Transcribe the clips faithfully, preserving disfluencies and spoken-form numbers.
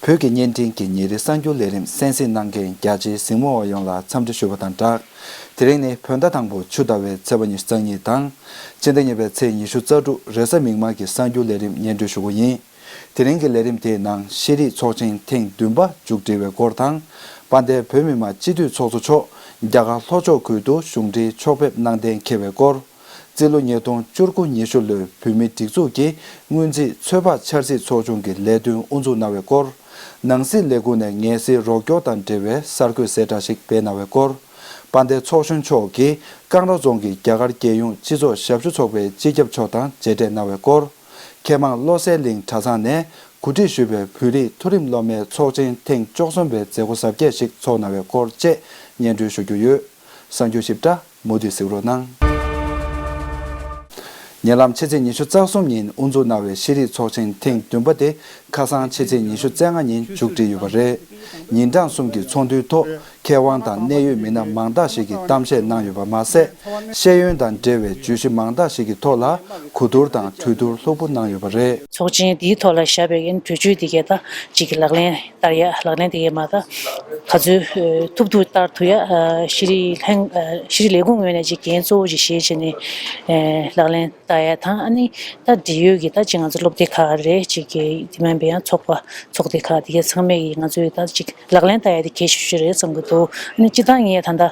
བོད་ཀྱི་བརྙན་འཕྲིན་གྱི་ཉིན་རེའི་གསར་འགྱུར་ལས་རིམ་གསན་གཟིགས་གནང་མཁན་རྒྱ་ཆེའི་གཟིགས་མོ་བ་ཡོངས་ལ་འཚམས་འདྲི་ཞུ་བ་དང་སྦྲགས། དེ་རིང་ནི་བོད་ཟླ་དང་པོ་ཆུ་ཟླ་བའི་ཚེས་པ་ཉི་ཤུ་རྩ་གཉིས་དང་། སྤྱི་ཟླ་གཉིས་པའི་ཚེས་ཉི་ཤུ་རྩ་དྲུག་རེས་གཟའ་མིག་དམར་གྱི་གསར་འགྱུར་ལས་རིམ་སྙན་སྒྲོན་ཞུ་རྒྱུ་ཡིན། དེ་རིང་གི་ལས་རིམ་དེའི་ནང་ཤེས་རིག་ཚོགས་ཆེན་ཐེངས་བདུན་པ་མཇུག་སྒྲིལ་བའི་སྐོར་དང་། དཔལ་ལྡན་བོད་མི་མང་སྤྱི་འཐུས་ཚོགས་གཙོ་མཆོག་རྒྱ་གར་ལྷོ་ཕྱོགས་ཁུལ་དུ་གཞུང་འབྲེལ་ཕྱོགས་ཕེབས་གནང་གཏན་འཁེལ་བའི་སྐོར། རྩིས་ལོ་ཉིས་སྟོང་བཅུ་དགུ་ཉི་ཤུ་ལོའི་བོད་མིའི་སྒྲིག་འཛུགས་ཀྱི་སྔོན་རྩིས་ཚོད་དཔག་འཆར་རྩིས་ཚོགས་ཆུང་གི་ལས་དོན་དབུ་འཛུགས་གནང་བའི་སྐོར། ནང་སྲིད་ལས་ཁུངས་ནས་ངལ་སེལ་རོགས་སྐྱོར་དང་འབྲེལ་བའི་གསར་འགོད་གསལ་བསྒྲགས་ཤིག་སྤེལ་གནང་བའི་སྐོར། དཔལ་ལྡན་ཚོགས་གཞོན་མཆོག་གིས་ཀང་ར་རྫོང་གི་རྒྱ་གར་རྒྱལ་ཡོངས་སྤྱི་ཚོགས་ཞབས་ཞུ་ཚོགས་པའི་སྤྱི་ཁྱབ་མཆོག་དང་མཇལ་འཕྲད་གནང་བའི་སྐོར། མཁས་མང་བློ་གསལ་གླིང་གྲྭ་ཚང་ནས་གོ་སྒྲིག་ཞུས་པའི་བོད་རིགས་མཐོ་རིམ་སློབ་མའི་ཚོགས་ཆེན་ཐེངས་བཅུ་གསུམ་པའི་མཛད་སྒོ་གཟབ་རྒྱས་ཤིག་ཚོགས་གནང་བའི་སྐོར་བཅས་སྙན་སྒྲོན་ཞུ་རྒྱུ་ཡོད། གསར་འགྱུར་ཞིབ་ཕྲ་མུ་མཐུད་གཟིགས་རོགས་གནང་། ཉེ་ལམ་ཕྱི་ཚེས་ཉི་ཤུ་རྩ་གསུམ་ཉིན་དབུ་འཛུགས་གནང་བའི་ཤེས་རིག་ཚོགས་ཆེན་ཐེངས་བདུན་པ་དེ་ཁ་སང་ཕྱི་ཚེས་ཉི་ཤུ་རྩ་ལྔ་ཉིན་མཇུག་སྒྲིལ་ཡོད་པ་རེད། ཉིན་གྲངས་གསུམ་གྱི་ཚོགས་འདུའི་ཐོག་མཁས་དབང་དང་གནད་ཡོད་མི་སྣ་མང་དག་ཞིག་གིས་གཏམ་བཤད་གནང་ཡོད་པ་མ་ཟད། ཤེས་ཡོན་དང་འབྲེལ་བའི་བརྗོད་གཞི་མང་དག་ཞིག་གི་ཐོག་ལ་གོ་བསྡུར་དང་གྲོས་བསྡུར་ལྷུག་པོ་གནང་ཡོད་པ་རེད། ཚོགས་ཆེན་འདིའི་ཐོག་ལ་བཞག་པའི་གྲོས་ཆོད་འདི་གའི་ད་ཅིག་ལག་ལེན་བསྟར་ཡ། ལག་ལེན་འདི་གའི་མ་ད་ག་ཚོད་ཐུབ་ཐུབ་བསྟར་ཐུབ་ཡ། ཤེས་རིག་ལྷན་ཤེས་རིག་ལས་ཁུངས་ངོས་ནས་ཅིག་འགན་གཙོ་བོ་ཅིག་བཞེས་བྱས་ནས་ལག་ལེན་བསྟར་ཡ་དང་། ཨ་ནི་ད་འབྲེལ་ཡོད་ཀྱི་ད་ཅིག་ང་ཚོ་སློབ་སྡེ་ཁག་རེད། ཅིག་གི་དེ་མིན་པའི་ཡང་ཚོགས་པ་ཚོགས་སྡེ་ཁག་དེ་གའི་ཚང་མས་ཀྱི་ང་ཚོའི་ད་ཅིག་ལག་ལེན་བསྟར་ཡ་དེ་གལ་ཆེ་ཤོས་རེད་བསམ་གྱི་འདུག་ཨ་ནི་སྤྱིར་བཏང་ངས་ད་ལྟ་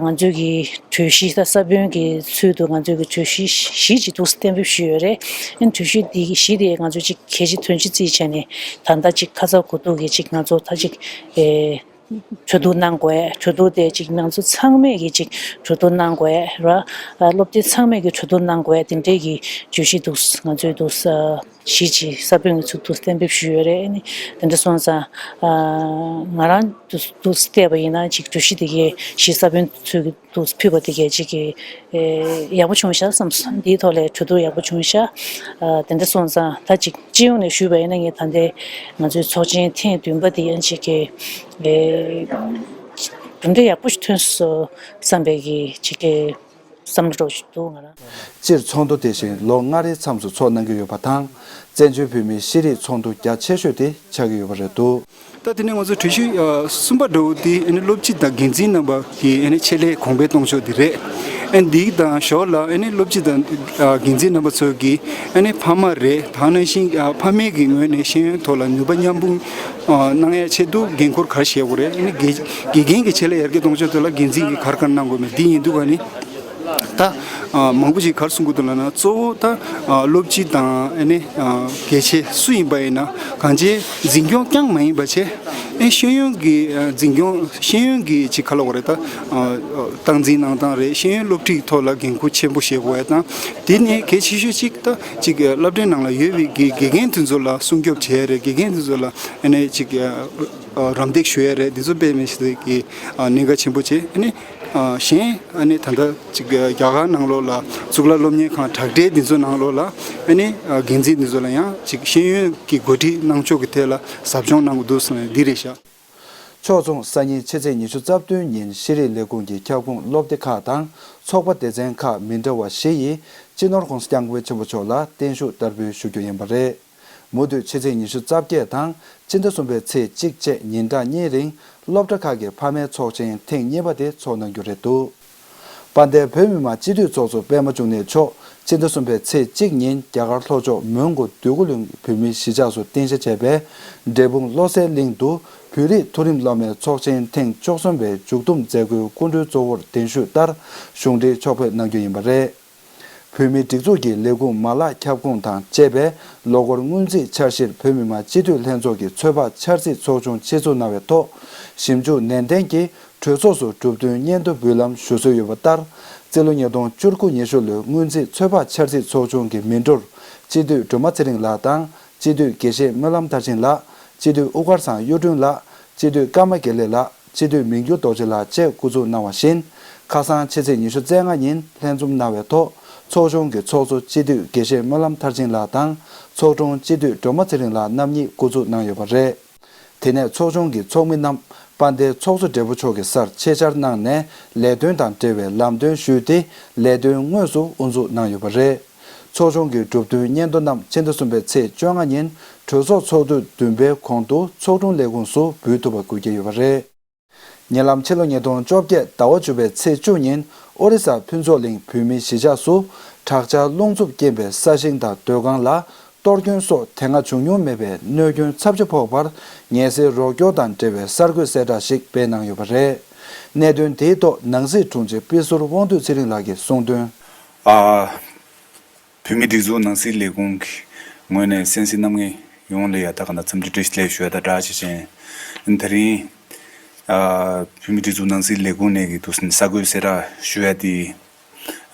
ང་ཚོའི་གི་གྲོས་གཞི་ད་ས་བོན་གྱི་ཚུལ་དུ་ང་ཚོའི་གི་གྲོས་གཞི་བཞི་ཅིག་འདུག་གཏན་འབེབས་ཞུས་ཡོད་རེད། ཨ་ནི་གྲོས་གཞི་འདི་གི་བཞི་དེ་ང་ཚོས་ཅིག་གལ་ཆེ་དོན་ཆེ་བརྩིས་བྱས་ནས་ད་ལྟ་ཅིག་ཁ་ཚ་དགོས་གཏུགས་ཀྱི་ཅིག་ང་ཚོ་ད་ཅིག་ཨེ། གྲོས་བསྡུར་གནང་དགོས། གྲོས་བསྡུར་དེ་ཅིག་ང་ཚོ་ཚང་མས་ཀྱི་ཅིག་གྲོས་བསྡུར་གནང་དགོས་ར། སློབ་སྡེ་ཚང་མས་ཀྱི་གྲོས་བསྡུར་གནང་དགོས། དེ་འདྲས་ཀྱི་བརྗོད་གཞི་འདུག་ང་ཚོས་འདུག་གཞི་ཅིག་ས་བོན་གྱི་ཚུལ་དུ་གཏན་འབེབས་ཞུས་ཡོད་རེད། ཨ་ནི་དེ་འདྲ་སོང་ཙང་ང་རང་འདུག་འདུག་བལྟས་པ་ཡིན་ན་ཅིག་གྲོས་གཞི་དེ་གའི་གཞི་ས་བོན་ཚུལ་གྱི་འདུག་ཕུལ་བ་དེ་གའི་ཅིག་གི་ཡག་པོ་བྱུང་ཤག་བསམ་སོང་། འདིའི་ཐོག་ལ་གྲོས་བསྡུར་ཡག་པོ་བྱུང་ཤག་དེ་འདྲ་སོང་ཙང་ད་ཅིག་སྤྱི་ཡོངས་ནས་ཞུས་པ་ཡིན་ན་ངས་ད་ལྟའི་ང་ཚོའི་ཚོགས་ཆེན་ཐེངས་བདུན་པ་དེ་ཡང་ཅིག་གི་གྲུབ་འབྲས་ཡག་པོ་ཞིག་ཐོན་སོང་བསམ་པའི་གི་ཅིག་གི་བསམ་བློ་འདྲ་བོ་ཞིག་འདུག་ང་རང་། སྤྱིར་ཚོགས་འདུ་དེ་བཞིན་ལོ་ལྔ་རེའི་མཚམས་སུ་ཚོགས་གནང་གི་ཡོད་པ་དང་། བཙན་བྱོལ་བོད་མིའི་ཤེས་རིག་ཚོགས་འདུ་རྒྱ་ཆེ་ཤོས་དེ་ཆགས་ཀྱི་ཡོད་པ་རེད་འདུག་ད་དེ་ནས་ང་ཚོ་གྲོས་གཞི་གསུམ་པ་འདྲ་བོ་དེ་ཨ་ནི་སློབ་སྤྱི་དང་འགན་འཛིན་རྣམ་པ་གི་ཨ་ནི་ཆེད་ལས་གོང་འཕེལ་གཏོང་ཕྱོགས་དེ་རེད། ཨ་ནི་འདི་དང་ཞོར་ལ་ཨ་ནི་སློབ་སྤྱི་དང་འགན་འཛིན་རྣམ་པ་ཚོ་གི་ཨ་ནི་ཕ་མ་རེད། ད་ནང་བཞིན་ཕ་མའི་གི་ངོས་ནས་ཤེས་ཡོན་ཐོག་ལ་ནུས་པ་མཉམ་སྤུངས་གནང་ཡ་ཆེད་དུ་འགན་ཁུར་ག་རེ་བཞེས་དགོས་རེད། ཨ་ནི་དགེ་དགེ་རྒན་གྱི་ཆེད་ལས་ཡར་རྒྱས་གཏོང་ཕྱོགས་དེ་ལ་འགན་འཛིན་གྱི་ག་རེ་ག་རེ་གནང་དགོས་མེད་འདི་ཡིན་འདུག་ག་ནི། ད་མང་པོ་ཞིག་ག་རེ་གསུང་གི་འདུག་ལབ་ན་གཙོ་བོ་ད་སློབ་སྤྱི་དང་ཨ་ནི་དགེ་ཆེ་སུ་ཡིན་པ་ཡིན་ན་གང་ཅིའི་འཛིན་སྐྱོང་རྐྱང་མ་ཡིན་པ་བྱས། ཨེ་ཤེས་ཡོན་གྱི་འཛིན་སྐྱོང་ཤེས་ཡོན་གྱི་ཅིག་ག་ལབ་དགོས་རེད། ད་སྟངས་འཛིན་གནང་སྟངས་རེད། ཤེས་ཡོན་སློབ་ཁྲིད་ཐོག་ལ་འགན་ཁུར་ཆེན་པོ་བཞེས་དགོས་ཡ་དང་། དེ་ནས་གལ་ཆེ་ཤོས་ཅིག་ད་ཅིག་སློབ་གྲྭའི་ནང་ལ་ཡོད་པའི་དགེ་དགེ་རྒན་དེ་ཚོ་ལ་སྲུང་སྐྱོབ་བྱེད་ཡ་རེད། དགེ་རྒན་དེ་ཚོ་ལ་ཨ་ནི་ཅིག་རམ་འདེགས་ཞུ་ཡ་རེད། དེ་ཚོ་དཔེ་མི་སྲིད་ཀྱི་གནད་འགག་ཆེན་པོ་བྱས། ཨ་ནི། གཞན་ཨ་ནི་ད་ལྟ་ཅིག་རྒྱ་གར་ནང་ལོགས་ལ་གཙུག་ལག་སློབ་གཉེར་ཁང་དྲག་གྲས་འདི་ཚོ་ནང་ལོགས་ལ་ཨ་ནི་འགན་འཛིན་འདི་ཚོ་ལ་ཡང་ཅིག་ཤེས་ཡོན་གྱི་འགོ་ཁྲིད་གནང་ཕྱོགས་ཀྱི་ཐད་ལ་ཟབ་སྦྱོང་གནང་དགོས་འདུག་གསུངས་ནས་འདི་རེད་ཤག་ཕྱོགས་མཚུངས་སང་ཉིན་ཕྱི་ཚེས་ཉི་ཤུ་རྩ་བདུན་ཉིན་ཤེས་རིག་ལས་ཁུངས་ཀྱི་ཁྱབ་ཁོངས་སློབ་སྡེ་ཁག་དང་ཚོགས་པ་སྡེ་ཚན་ཁག་མི་འདྲ་བ་བཞི་ཡིས་སྤྱི་ནོར་༧གོང་ས་༧སྐྱབས་མགོན་ཆེན་པོ་མཆོག་ལ་བརྟན་བཞུགས་བསྟར་འབུལ་ཞུ་རྒྱུ་ཡིན་པ་རེད། མུ་མཐུད་ཕྱི་ཚེས་ཉི་ཤུ་རྩ་བརྒྱད་དང་སྤྱི་ཟླ་གསུམ་པའི་ཚེས་གཅིག་བཅས་ཉིན་གྲངས་གཉིས་རིང་སློབ་གྲྭ་ཁག་གི་ཕ་མའི་ཚོགས་ཆེན་ཐེངས་གཉིས་པ་དེ་ཚོགས་གནང་རྒྱུ་རེད་འདུག་དཔལ་ལྡན་བོད་མི་མང་སྤྱི་འཐུས་ཚོགས་གཙོ་པད་མ་འབྱུང་གནས་མཆོག་ཕྱི་ཟླ་གསུམ་པའི་ཚེས་གཅིག་ཉིན་རྒྱ་གར་ལྷོ་ཕྱོགས་མོན་གྷོ་འདོད་རྒུ་གླིང་བོད་མིའི་གཞིས་ཆགས་སུ་རྟེན་གཞི་བྱས་པའི་འབྲས་སྤུངས་བློ་གསལ་གླིང་དུ་བོད་རིགས་མཐོ་རིམ་སློབ་མའི་ཚོགས་ཆེན་ཐེངས་བཅུ་གསུམ་པའི་མཇུག་བསྡོམས་མཛད་སྒོའི་སྐུ་མགྲོན་གཙོ་བོར་གདན་ཞུས་ལྟར་གཞུང་འབྲེལ་ཕྱོགས་ཕེབས་གནང་རྒྱུ་ཡིན་པ་རེད། བོད་མིའི་སྒྲིག་འཛུགས་ཀྱི་ལས་ཁུངས་མ་ལག་ཁྱབ་ཁོངས་དང་བཅས་པའི་ལོ་འཁོར་སྔོན་རྩིས་འཆར་གཞིར་བོད་མི་མང་སྤྱི་འཐུས་ལྷན་ཚོགས་ཀྱི་ཚོད་དཔག་འཆར་རྩིས་ཚོགས་ཆུང་ཆེད་འཛུགས་གནང་བའི་ཐོག་ཞིབ་འཇུག་ནན་ཏན་གྱིས་གྲོས་ཚོགས་སུ་གྲུབ་དོན་སྙན་ཐོ་འབུལ་ལམ་ཞུ་སྲོལ་ཡོད་པ་ལྟར། རྩིས་ལོ་ཉིས་སྟོང་བཅུ་དགུ་ཉི་ཤུ་ལོའི་སྔོན་རྩིས་ཚོད་དཔག་འཆར་རྩིས་ཚོགས་ཆུང་གི་མི་འགྲོར་སྤྱི་འཐུས་སྒྲོལ་མ་ཚེ་རིང་ལགས་དང་སྤྱི་འཐུས་དགེ་བཤེས་སྨོན་ལམ་མཐར་ཕྱིན་ལགས། སྤྱི་འཐུས་དབུ་དཀར་ཚང་གཡུ་སྒྲོན་ལགས། སྤྱི་འཐུས་ཀརྨ་དགེ་ལེགས་ལགས། སྤྱི་འཐུས་མི་འགྱུར་རྡོ་རྗེ་ལགས་བཅས་སྐུ་འཛུགས་གནང་བ་བཞིན། ཁ་སང་ཕྱི་ཚེས་ཉི་ཤུ་རྩ་ལྔ་ཉིན་ལྷན་འཛོམས་གནང་བའི་ཐོག་ཚོགས་ཆུང་གི་ཚོགས་གཙོ་སྤྱི་འཐུས་དགེ་བཤེས་སྨོན་ལམ་མཐར་ཕྱིན་ལགས་དང་ཚོགས་དྲུང་སྤྱི་འཐུས་སྒྲོལ་མ་ཚེ་རིང་ལགས་རྣམ་གཉིས་སྐུ་འཛུགས་གནང་ཡོད་པ་རེད། དེ་ནས་ཚོགས་ཆུང་གི་ཚོགས་མི་རྣམས་དཔལ་ལྡན་ཚོགས་གཙོ་སྦྲེལ་པོ་མཆོག་གི་སར་ཆེད་བཅར་གནང་ནས་ལས་དོན་དང་འབྲེལ་བའི་ལམ་སྟོན་ཞུས་ཏེ་ལས་དོན་དངོས་སུ་དབུ་འཛུགས་གནང་ཡོད་པ་རེད། ཚོགས་ཆུང་གི་གྲུབ་དོན་སྙན་ཐོ་རྣམས་ཕྱི་ཟླ་གསུམ་པའི་ཚེས་བཅོ་ལྔ་ཉིན་གྲོས་ཚོགས་ཚོགས་དུས་བདུན་པའི་གོང་དུ་ཚོགས་དྲུང་ལས་ཁུངས་སུ་འབུལ་ཐུབ་པ་དགོས་ཀྱི་ཡོད་པ་རེད། ཉེ་ལམ་ཕྱི་ལོ་ཉིས་སྟོང་བཅོ་བརྒྱད་ཟླ་བ་བཅུ་པའི་ཚེས་བཅུ་ཉིན་ཨོ་རི་ས་ཕུན་ཚོགས་གླིང་བོད་མིའི་གཞིས་ཆགས་སུ་དྲག་ཆར་རླུང་འཚུབ་རྐྱེན་པས་ས་ཞིང་དང་སྡོད་ཁང་ལ་གཏོར་སྐྱོན་སོགས་དེ་སྔ་བྱུང་མྱོང་མེད་པའི་གནོད་སྐྱོན་ཚབས་ཆེ་ཕོག་པར་ངལ་སེལ་རོགས་སྐྱོར་དང་འབྲེལ་བའི་གསར་འགོད་གསལ་བསྒྲགས་ཤིག་སྤེལ་གནང་ཡོད་པ་རེད། གནད་དོན་དེའི་ཐོག་ནང་སྲིད་དྲུང་ཆེ་དཔེ་ཟུར་དབང་འདུས་ཚེ་རིང་ལགས་ཀྱིས་གསུངས་དོན། ཨ། བོད་མིའི་སྒྲིག་འཛུགས་ནང་སྲིད་ལས་ཁུངས་ཀྱི་ངོས་ནས་གསན་གཟིགས་གནང་མཁན་ཡོངས་ལ་ཡ་ད་ག་ནང་འཚམས་འདྲི་བཀྲ་ཤིས་བདེ་ལེགས་ཞུ་ཡ་དང་སྦྲགས་བྱས་ཤིང་། དེ་རིང་ཨ་བོད་མིའི་སྒྲིག་འཛུགས་ནང་སྲིད་ལས་ཁུངས་ནས་ཀྱི་འདུག་སེ་གསར་འགོད་གསལ་བསྒྲགས་ཞུ་ཡ་དེ།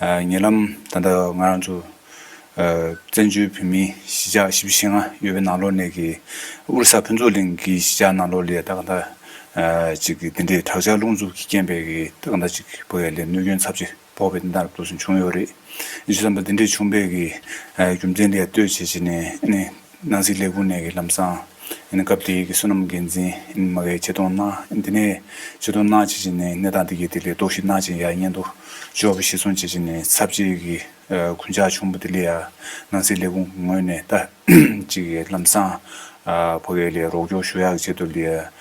ཨ་ཉེ་ལམ་ད་ལྟ་ང་རང་ཚོ་ཨ་བཙན་བྱོལ་བོད་མིའི་གཞིས་ཆགས་བཞི་བཅུ་ཞེ་ལྔ་ཡོད་པའི་ནང་ལོགས་ནས་ཀྱི་ཨོ་རི་ས་ཕུན་ཚོགས་གླིང་གི་གཞིས་ཆགས་ནང་ལོགས་ལ་ཡ་ད་ག་ད་ཨ་ཅིག་གི་དེ་འདྲའི་དྲག་ཆར་རླུང་འཚུབ་ཀྱི་རྐྱེན་པས་ཀྱི་ད་ག་ད་ཅིག་བོད་ཡ་ལ་གནོད་སྐྱོན་ཚབས་ཆེ་ཕོག་པའི་གནས་སྟངས་འདུག་སེ་བྱུང་ཡོད་རེད། ཡིན་ཙང་ད་འདི་འདྲའི་བྱུང་བའི་གི་ཨ་རྒྱུ་མཚན་ལ་ལྟོས་བྱས་བྱས་ནས་ཨ་ནི་ནང་སྲིད་ལས་ཁུངས་ནས་གི་ལམ་སང་ཨ་ནི་སྐབས་དེའི་གི་བསོད་ནམས་འགན་འཛིན་ཨ་ནི་མ་གིར་ཆེ་མཐོང་གནང་། ཨ་ནི་དེ་ནས་ཆེ་མཐོང་གནང་བྱས་བྱས་ནས་གནས་སྟངས་དེ་གའི་དེ་ལ་རྟོག་ཞིབ་གནང་བྱས་ཡ་སྙན་ཐོ་འབྱོར་བ་གཞིར་བཟུང་བྱས་བྱས་ནས་ཚབས་ཆེའི་གི་ཨ་གུན་ཆག་བྱུང་བ་དེ་ལ་ཡ་ནང་སྲིད་ལས་ཁུངས་ཀྱི་ངོས་ནས་ད་ཅིག་གི་ལམ་སང་ཨ་ཕ་གི་ལ་རོགས་སྐྱོར་ཞུ་ཡག་ཆེད་དུ་ལ་ཡ་ཨ་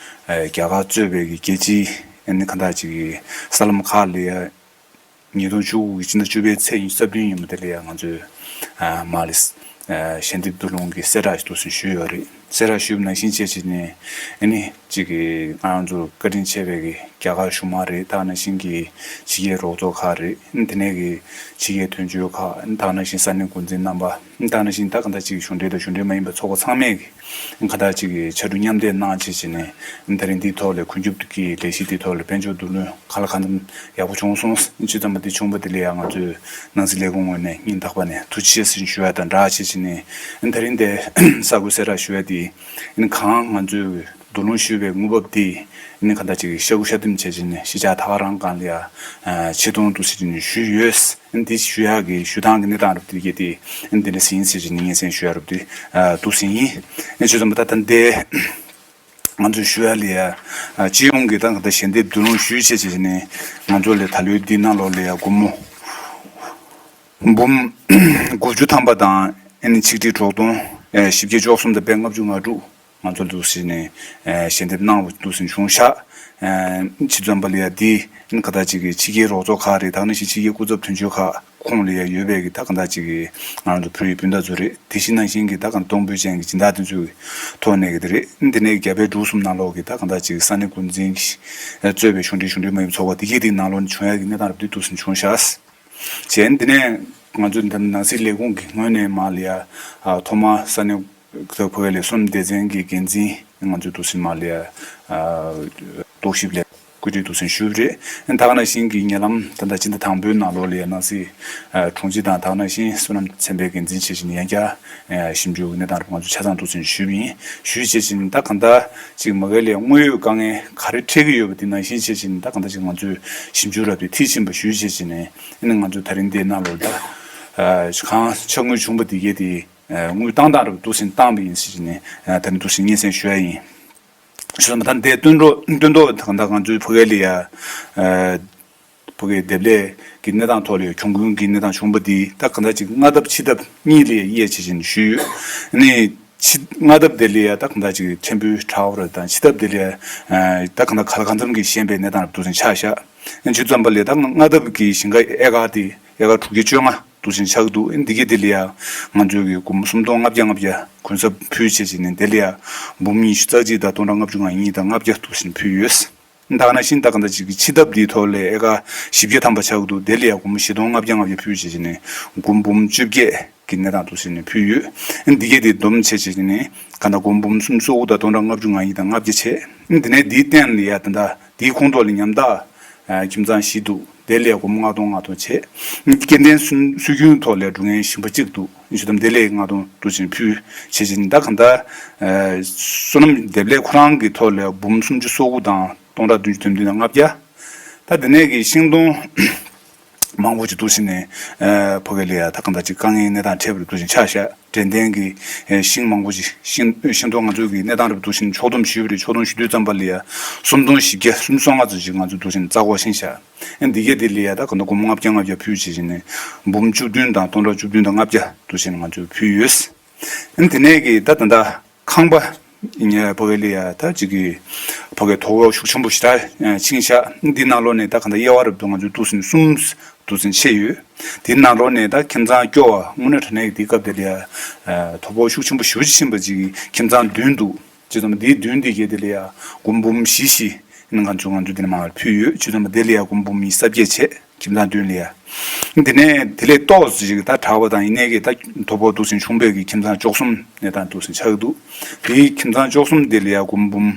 རྒྱ་གར་གཙོས་པའི་གི་རྒྱལ་སྤྱིའི་ཨ་ནི་ག་འདྲ་ཅིག་གི་གསར་ལམ་ཁག་ལ་ཡ། ཉིས་སྟོང་བཅུ་དགུ་གི་ཕྱི་ཟླ་བཅུ་པའི་ཚེས་ཉི་ཤུ་རྩ་བདུན་ཉིན་མོ་དེ་ལ་ཡང་ང་ཚོས་ཨ་མར་ལ་ཨ་ཞལ་འདེབས་བསྡུ་སློང་གི་གསལ་བསྒྲགས་འདུག་སེ་ཞུས་ཡོད་རེད། གསལ་བསྒྲགས་ཞུས་པ་ནང་བཞིན་བྱས་བྱས་ནས་ཨ་ནི་གཅིག་གི་ང་རང་ཚོ་བཀའ་དྲིན་ཆེ་བའི་གི་རྒྱ་གར་གཞུང་མང་རེད། ད་ག་ནང་བཞིན་གྱི་ཕྱི་རྒྱལ་རོགས་ཚོགས་ཁག་རེད། དེ་ནས་གི་ཕྱི་རྒྱལ་དོན་གཅོད་ཁག་ད་ག་ནང་བཞིན་ས་གནས་འགོ་འཛིན་རྣམ་པ་ད་ག་ནང་བཞིན་ད་ག་འདྲ་གཅིག་གཞུང་འབྲེལ་དང་གཞུང་འབྲེལ་མ་ཡིན་པའི་ཚོགས་པ་ཚང་མས་གི་ག་འདྲ་ཅིག་གི་ཕྱར་གྲུ་མཉམ་འདེགས་གནང་བྱས་བྱས་ནས་ད་རིང་འདིའི་ཐོག་ལ་འཁོན་འཇུག་གི་ལས་གཞི་འདིའི་ཐོག་ལ་དཔལ་འབྱོར་བསྡུ་ལེན་གང་ལ་གང་འཚམ་ཡག་པོ་བྱུང་སོང་། ཇི་ཙམ་པ་འདི་བྱུང་བ་དེ་ལ་ཡང་ང་ཚོས་ནང་སྲིད་ལས་ཁུངས་ངོས་ནས་སྙིང་ཐག་པ་ནས་ཐུགས་རྗེ་ཆེ་ཟེར་ཞུ་ཡ་དང་སྦྲགས་བྱས་བྱས་ནས་ད་རིང་འདི་གསར་འགོད་གསལ་བསྒྲགས་ཞུ་ཡ་དེ་གང་ང་ཚོས་བསྡུ་ལེན་ཞུས་པའི་དངུལ་འབབ་དེ་གང་ལྟར་ཅིག་ཤ་ཁུ་ཤ་ལྡེམ་བྱས་བྱས་ནས་གཞིས་ཆགས་ད་ག་རང་སྒང་ལ་ཡང་ཆེ་མཐོང་འདུག་ཟེར་ནས་ཞུས་ཡོད། འདི་ཞུ་ཡག་གི་ཞུ་སྟངས་ཀྱི་གནས་སྟངས་རབ་དེ་གལ་ཏེ་འདི་འདྲ་ཟིན་ཟེར་གྱི་ནི་སྙན་སེང་ཞུ་ཡག་རབ་དེ་འདུག་ཟིན་ཡིན། ཨེ་ཆོས་ཙམ་པ་ད་ལྟ་འདི་ང་ཚོས་ཞུ་ཡག་ལ་ཡ་སྤྱི་ཡོངས་ཀྱི་ད་ད་ཞལ་འདེབས་བསྡུ་སློང་ཞུས་བྱས་བྱས་ནས་ང་ཚོ་ལ་ད་ལོའི་འདི་ནང་ལོགས་ལ་ཡ་སྒོར་མོ་འབུམ་དགུ་བཅུ་ཐམ་པ་དང་ཨེ་ནི་ཆིག་ཁྲི་དྲུག་སྟོང་ཨེ་བཞི་བརྒྱ་བཅུ་གསུམ་དང་པད་ལྔ་བཅུ་ང་དྲུག་ང་ཚོ་འདུག་ཟེར་ནས་ཞལ་འདེབས་གནང་བ་འདུག་ཟེར་བྱུང་ཤག་ཆུ་ཚོད་པ་ལ་ཡ་འདི་ག་ད་ཅིག་གི་ཕྱི་རྒྱལ་རོགས་ཚོགས་ཁག་རེད། ད་ནི་ཕྱི་རྒྱལ་སྐུ་ཚབ་དོན་གཅོད་ཁག་ཁོངས་ལ་ཡ་ཡོད་པའི་གི་ད་ག་ད་ཅིག་གི་ང་རང་ཚོ་བོད་ཡིག་སྤུན་ཟླ་ཚོ་རེད། དེ་བཞིན་ནང་བཞིན་གི་ད་ག་གཏོང་ཕོད་ཅན་གི་སྦྱིན་བདག་དེ་ཚོའི་ཐོག་ནས་གི་དེ་རེད། འདི་ནས་རྒྱ་བལ་འབྲུག་གསུམ་ནང་ལོགས་གི་ད་ག་ད་ཅིག་གི་ས་གནས་འགོ་འཛིན་གྱིས་གཙོས་པའི་གཞུང་འབྲེལ་གཞུང་འབྲེལ་མ་ཡིན་ཚོགས་པ་དེ་གའི་དེའི་ནང་ལོགས་ནས་བྱུང་ཡ་གི་གནས་སྟངས་རབ་དེ་འདུག་ཟེར་བྱུང་ཤག་བྱས་འདི་ནས་ང་ཚོ་འདི་ནང་སྲིད་ལས་ཁུངས་ཀྱི་ངོས་ནས་མར་ལ་ཡ་ཐོག་མར་ས་གནས་ད་བོད་ལ་སོན་སྡེ་ཚན་གྱི་འགན་འཛིན་ང་ཚོའི་འདུག་སེ་མར་ལ་ཡ་རྟོག་ཞིབ་ལས་བཀོད་སྒྲིག་འདུག་སེ་ཞུས་པ་རེད། ད་ག་ནང་བཞིན་གྱི་ཉེ་ལམ་ད་ལྟ་སྤྱི་ཟླ་དང་པོའི་ནང་ལོགས་ལ་ཡ་ནང་སྲིད་དྲུང་ཆེ་དང་ད་ག་ནང་བཞིན་བསོད་ནམས་ཚན་པའི་འགན་འཛིན་བྱས་བཞིན་ཡང་བསྐྱར་ཞིབ་འཇུག་གི་གནས་སྟངས་རུ་ང་ཚོ་ཆ་ཚང་འདུག་སེ་ཞུས་པ་ཡིན། ཞུས་བྱས་བཞིན་ད་ག་འདྲ་ཅིག་མ་གི་ལ་ཡ་དངོས་ཡོད་དཀའ་ངལ་ག་རེ་འཕྲད་ཀྱི་ཡོད་པ་དེ་ནང་བཞིན་བྱས་བཞིན་ད་ག་འདྲ་ཅིག་ང་ཚོས་ཞིབ་འཇུག་རབ་དེ་མཐིལ་ཕྱིན་པ་ཞུས་བྱས་བཞིན་ནས་ཨ་ནི་ང་ཚོས་ད་རིང་འདིའི་ནང་ལོགས་ད་གང་ཆ་དངོས་བྱུང་བ་དེ་གས་དེ། དངུལ་བཏང་སྟངས་རབ་འདུག་སེ་བཏང་བ་ཡིན་ཟེར་ནས་ད་ནི་འདུག་སེ་སྙན་སེང་ཞུ་ཡ་ཡིན། ཞུ་ཙམ་ད་འདས་སྟོན་གྲོགས་སྟོན་ཐོག་ད་ང་ཚོའི་ཕ་གི་ལ་ཡ་ཕ་གི་འདེབས་ལས་ཀྱི་གནས་སྟངས་ཐོག་ལ་ཡ་གྱོང་གུན་གྱི་གནས་སྟངས་བྱུང་བ་འདི་ད་ག་འདྲ་ཅིག་སྔ་ལྟབ་ཕྱི་ལྟབ་གཉིས་ལ་ཡ་དབྱེ་བྱས་ཅིག་ཞུས་ཡོད། ནི་ཕྱི་སྔ་ལྟབ་དེ་ལ་ཡ་ད་ག་འདྲ་ཅིག་ཕྲན་བུ་དྲག་པ་རེད་དང་ཕྱི་ལྟབ་དེ་ལ་ཡ་ད་ག་འདྲ་ག་ལ་གང་འཚམ་གྱི་ཞན་པའི་གནས་སྟངས་རབ་འདུག་སེ་ཆགས་ཤག་ཞུ་ཙམ་པ་ལ་ད་སྔ་ལྟབ་ཀྱི་ཞིང་ཁ་ཨེ་ཀར་དེ་ཨེ་ཀར་དྲུག་བརྒྱ་བཅོ་ལྔ། འདུག་སེ་ཆགས་འདུག་འདི་གའི་དེ་ལ་ཡ་ང་ཚོས་ཀྱི་སྒོར་མོ་སུམ་སྟོང་ལྔ་བརྒྱ་ལྔ་བརྒྱ་གུན་གསབ་ཕུལ་བྱས་བྱས་ནས་དེ་ལ་ཡ་འབུམ་ཉི་ཤུ་རྩ་གཅིག་དང་སྟོང་ཕྲག་ལྔ་བཅུ་ང་གཉིས་དང་ལྔ་བརྒྱ་འདུག་སེ་ཕུལ་ཡོད། ད་ག་ནང་བཞིན་ད་ག་འདྲ་ཅིག་གི་ཕྱི་ལྟབ་འདིའི་ཐོག་ལ་ཨེ་ཀར་བཞི་བརྒྱ་ཐམ་པ་ཆགས་འདུག་དེ་ལ་ཡ་སྒོར་མོ་བཞི་སྟོང་ལྔ་བརྒྱ་ལྔ་བརྒྱ་ཕུལ་བྱས་བྱས་ནས་སྒོར་འབུམ་བཅོ་བརྒྱད་ཀྱི་གནས་སྟངས་འདུག་སེ་ནས་ཕུལ་ཡོད། འདི་གའི་དེ་བསྡོམས་བྱས་བྱས་ནས་ག་འདྲ་སྒོར་འབུམ་སུམ་ཅུ་སོ་དགུ་དང་སྟོང་ཕྲག་ལྔ་བཅུ་ང་གཉིས་དང་ལྔ་བརྒྱ་བྱས། དེ་ནས་འདིའི་སྟེང་ལ་ཡ་ད་ལྟ་དེའི་ཁོངས་གཏོགས་ལ་ཉམ་ཐག་ཁྱིམ་ཚང་བཞི་འདུག་དེ་ལས་སྒོར་མོ་ལྔ་སྟོང་ལྔ་སྟོང་བྱས། སྐྱེ་ལྡན་སྲོལ་སྲོལ་རྒྱུན་ཐོག་ལས་སྒྲུབ་མཁན་ཞིང་པ་གཅིག་འདུག་ཞུ་དམ་དེ་ལས་ལྔ་སྟོང་འདུག་ཅིང་ཕུལ་བྱས་ཅིང་ད་ག་འདྲ། བསོད་ནམས་འདེབས་ལས་ཁོ་རང་གི་ཐོག་ལས་འབུམ་སུམ་ཅུ་སོ་དགུ་དང་སྟོང་ཕྲག་བདུན་ཅུ་དོན་བདུན་དང་ལྔ་བརྒྱ། ད་དེ་ནས་ཀྱི་ཤིང་སྡོང་། མང་པོ་ཅིག་འདུག་ཟེར་ནས་ཨ་ཕ་གི་ལ་ཡ་ད་གང་ལྟར་ཅིག་དཀའ་ངལ་གནས་སྟངས་འཕྲད་པ་རེད་འདུག་ཟེར་ཆ་བཞག་དྲན་རྟེན་གྱི་ཨ་ཤིང་མང་པོ་ཅིག་ཤིང་ཤིང་སྡོང་ང་ཚོ་གི་གནས་སྟངས་རེད་འདུག་ཟེར་ནས་ཕྱོགས་བསྡོམས་ཞུས་པ་རེད། ཕྱོགས་བསྡོམས་ཞུ་དུས་ཙམ་པ་ལ་ཡ་སུམ་སྟོང་བཞི་བརྒྱ་སུམ་ཅུ་སོ་ལྔ་ཙམ་ཅིག་ང་ཚོ་འདུག་ཟེར་ནས་རྩ་འགོག་ཤིང་བཞག་ཨ་འདི་གས་འདི་ལ་ཡ་ད་གང་ལྟར་སྒོར་མོ་ལྔ་བརྒྱ་ལྔ་བརྒྱ་ཕུལ་བྱས་བྱས་ནས་འབུམ་བཅུ་བདུན་དང་སྟོང་ཕྲག་བཅུ་བདུན་དང་ལྔ་བརྒྱ་འདུག་ཟེར་ནས་ང་ཚོས་ཕུལ་ཡོད། ཨ་དེ་ནས་གི་ད་ད་ལྟ་ཁང་པ་ཕ་གི་ལ་ཡ་ད་ཅིག་གི་ཕ་གི་དོ་ཕོག་ཤུགས་ཆེན་པོ་ཞེ་དྲག་ཕྱིན་ཤག་འདི་ནང་ལོགས་ནས་ད་གང་ལྟར་དབྱེ་བ་རབ་ཏུ་ང་ཚོས་འདུག་ཟེར་ནས་གསུམ་འདུག་ཟེར་ནས་ཕྱེ་ཡོད། དེ་ནང་ལོགས་ནས་ད་ཁྱིམ་ཚང་སྐྱོ་བ་དངོས་གནས་དྲང་གནས་ཀྱི་དེ་སྐབས་དེ་ལ་ཡ་དོ་ཕོག་ཤུགས་ཆེན་པོ་ཞེ་པོ་ཅིག་ཕྱིན་པ་ཅིག་གི་ཁྱིམ་ཚང་བདུན་འདུག་བྱས་ཙང་འདིའི་བདུན་འདི་གས་དེ་ལ་ཡ་སྒོར་འབུམ་བཞི་བཞི་ང་ཚོ་ང་ཚོ་འདི་ནས་མར་ཕུལ་ཡོད། བྱས་ཙང་འདི་ལ་ཡ་སྒོར་འབུམ་ཉི་ཤུ་རྩ་བརྒྱད་བྱས། ཁྱིམ་ཚང་བདུན་ལ་ཡ། དེ་ནས་དེ་ལས་ཏོག་ཙམ་ཞིག་ད་དྲག་པ་དང་ཡིན་ནའི་གི་ད་དོ་ཕོག་འདུག་ཟེར་ནས་བྱུང་བའི་གི་ཁྱིམ་ཚང་བཅུ་གསུམ་གནས་སྟངས་འདུག་ཟེར་ནས་ཆགས་ཀྱི་འདུག་དེའི་ཁྱིམ་ཚང་བཅུ་གསུམ་དེ་ལ་ཡ་སྒོར་འབུམ་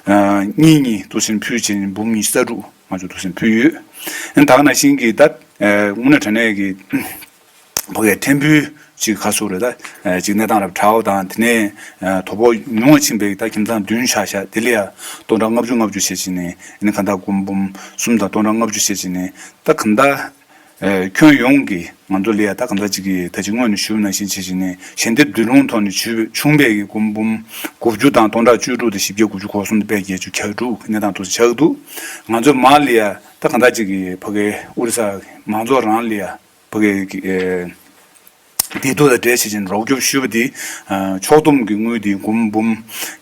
ཨ་གཉིས་གཉིས་འདུག་ཟེར་ནས་ཕུལ་བྱས་ནས་འབུམ་ཉི་ཤུ་རྩ་དྲུག་ང་ཚོ་འདུག་ཟེར་ནས་ཕུལ་ཡོད། ཨ་ད་ག་ནང་བཞིན་གི་ད་ཨ་དངོས་གནས་དྲང་གནས་ཀྱི་ཕ་གིའི་ཕྲན་བུ་ཅིག་ཁ་སོ་རེད། ད་ཅིག་གནས་སྟངས་རབ་དྲག་པ་དང་དེ་ནས་དོ་ཕོག་ཉུང་བ་ཕྱིན་པའི་ད་ཁྱིམ་ཚང་བདུན་ཆ་བཞག་དེ་ལ་ཡ་སྟོང་ཕྲག་ལྔ་བཅུ་ལྔ་བཅུ་བྱས་བྱས་ནས་ཨ་ནི་གང་ལྟར་སྒོར་འབུམ་གསུམ་དང་སྟོང་ཕྲག་ལྔ་བཅུ་བྱས་བྱས་ནས་ད་གང་ལྟར་ཁྱོན་ཡོངས་ཀྱི་ང་ཚོ་ལ་ཡ་ད་གང་ལྟར་ཅིག་གི་ད་ཅིག་སྔོན་ནས་ཞུས་ནང་བཞིན་བྱས་བྱས་ནས་ཞལ་འདེབས་བསྡུ་ལོང་ཐོག་ནས་བྱུང་བའི་གི་སྒོར་འབུམ་དགུ་བཅུ་དང་སྟོང་ཕྲག་བཅུ་དྲུག་དང་བཞི་བརྒྱ་དགུ་བཅུ་གོ་གསུམ་དང་པད་བརྒྱད་ཅུ་གྱ་དྲུག་གནས་སྟངས་དུ་ཆགས་འདུག་ང་ཚོ་མར་ལ་ཡ་ད་གང་ལྟར་ཅིག་གི་ཕ་གིའི་ཨོ་རི་ས་མང་ཚོགས་རང་ལ་ཡ། ཕ་གིའི་ཨེ་བདེ་སྡུག་དང་འབྲེལ་བྱེད་ཀྱིན་རོགས་སྐྱོབ་ཞུས་པ་དེ་ཕྱོགས་བསྡོམས་ཀྱི་དངུལ་དེ་སྒོར་འབུམ་